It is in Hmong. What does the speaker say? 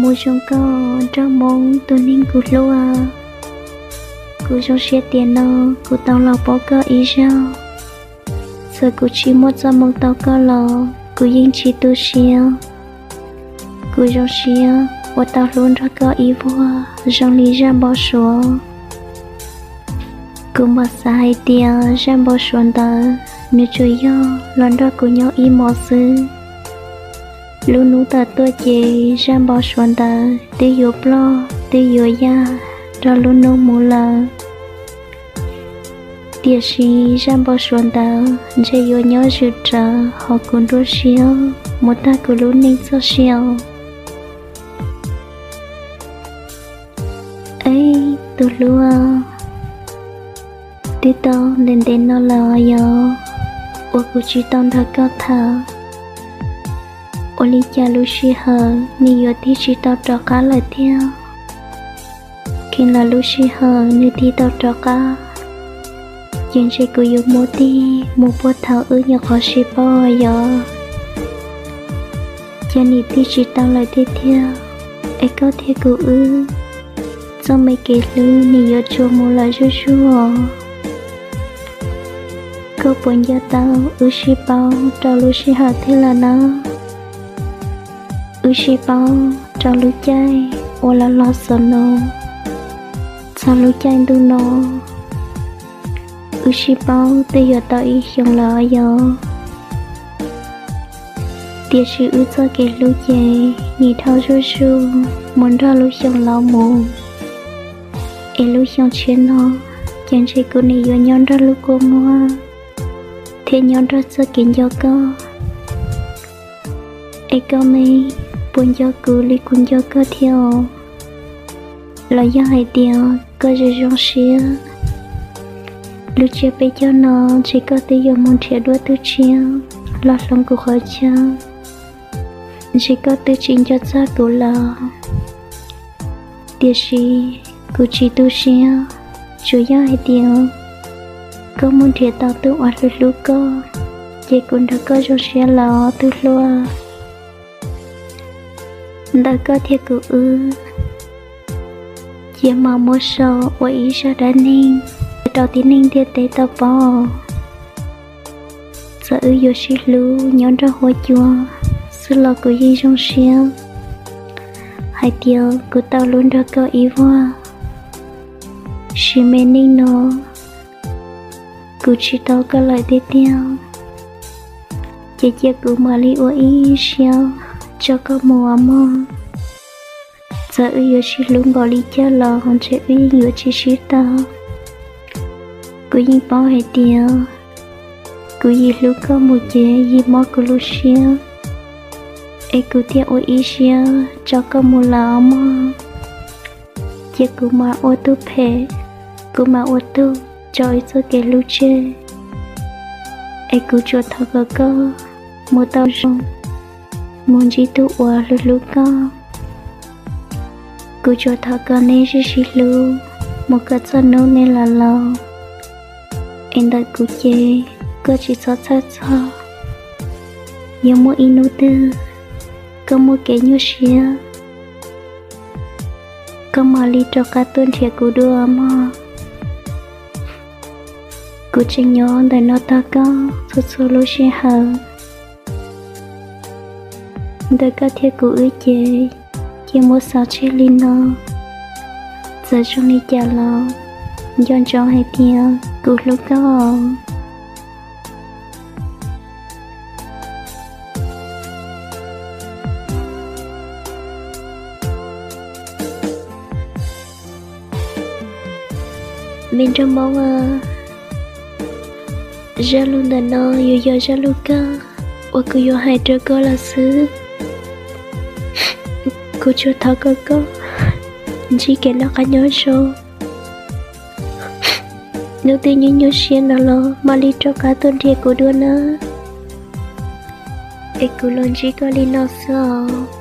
Ua zoo koj nraug Hmoob tus neeg kuv hlub. Kuv zoo siab tias no kuv tau los pom koj ib zaug. Txawm kuv tsis muaj txoj hmoo tau koj los kuv yeej tsis tu siab. Kuv zoo siab uas tau hlub nrog koj ib vuag zoo li zaj npau suav. Kuv mam xav hais tias zaj npau suav ntawd nws tsuas yog los nrog kuv nyob ib hmos xwb. Lub hnub tawm tuaj ces zaj npau suav ntawd twb yuav ploj twb yuav yaj rau lub hnub mus lawm. Tiam sis zaj npau suav ntawd ntshe yuav nyob zwm rawv hauv kuv nruab siab mus tag kuv lub neej txoj sia. Eb, tus hlub, twb tau ntev ntev no lawm yog uas kuv tsis tau nrog koj tham. Ua li cas lub sij hawm nws yuav tig tsis tau rov qab lawm thiab? Kheev lam lub sij hawm nws tig tau rov qab, ces ntshe kuv yuav muaj tig mus puag thaum wb nyuam qhuav sib paub yog. Ces nim tig tsis tau lawm tiag thiab, es koj thiab kuv wb txoj me kev hlub nim yuav tsuas mus lawm zuj zus. Koj puas nco tau wb sib paub rau lub sij hawm twg lawm na? Wb sib paub rau lub caij uas los los xaus no, txog lub caij ntuj no, wb sib paub twb yuav tau ib xyoos lawm yog. Tiam sis wb txoj kev hlub ces nim dhau zuj zus mus nrog lub xyoo los mus, es lub xyoo tshiab no ces ntshe kuv nim yuav nyob nrog lub kua muag thiab nyob nrog txoj kev nco koj. Es koj me, puas nco kuv li kuv nco koj thiab os? Los yog hais tias koj zoo zoo siab, lub tsiab peb caug no ntshe koj twb yuav mus nrhiav dua tus tshiab los hloov kuv qhov chaw, ntshe koj twb tsis nco txog kuv lawm. Tiam sis kuv tsis tu siab, tsuas yog hais tias koj mus nrhiav tau tus uas hlub hlub koj, ces kuv nrog koj zoo siab lawm tus hlub. Ntawm koj thiab kuv wb, cia mam muab sau ua ib zaj dab neeg rau tib neeg ntiaj teb tau paub. Txawm wb yuav sib hlub nyob nrog huab cua xwb los kuv yeej zoo siab hais tias kuv tau hlub nrog koj ib vuag. Sim me neej no kuv tsis tau koj lawm tiag tiag, ces cia kuv mam li ua ib siab tso koj mus os mog. Txawm wb yuav sib hlub npaum li cas los ntshe wb yeej yuav tsis sib tau. Kuv yeej paub hais tias kuv yim hlub koj mus ces yim mob kuv lub siab, es kuv thiaj ua ib siab tso koj mus lawm os mog. Ces kuv mam ua tub phem, kuv mam ua tug tso wb txoj kev hlub tseg. Es kuv tsuas thov kom koj mus tau zoo, mus ntsib tus uas hlub hlub koj. Kuv tsuas thov kom nej sib sib hlub mus kom txog hnub nej laus laus. Es ntawm kuv ces koj tsis txhob txhawj txog, yog muaj ib hnub twg koj muaj kev nyuaj siab, koj mam li rov qab tuaj nrhiav kuv dua mog. Kuv tseem nyob ntawm no tos koj txhua txhua lub sij hawm. Ntawm koj thiab kuv wb ces, ces muab xaus tseg li no. Txawm zoo li cas los nco ntsoov hais tias kuv hlub koj. Me nraug Hmoob a, zaj lus ntawm no yuav yog zaj lus kawg uas kuv yuav hais rau koj lawm xwb. Kuv tsuas thov kom koj ntsib kev noj qab nyob zoo. Hnub twg nyuaj nyuaj siab no los mam li rov qab tuaj nrhiav kuv dua na. Es kuv los ntsib koj li no xwb os.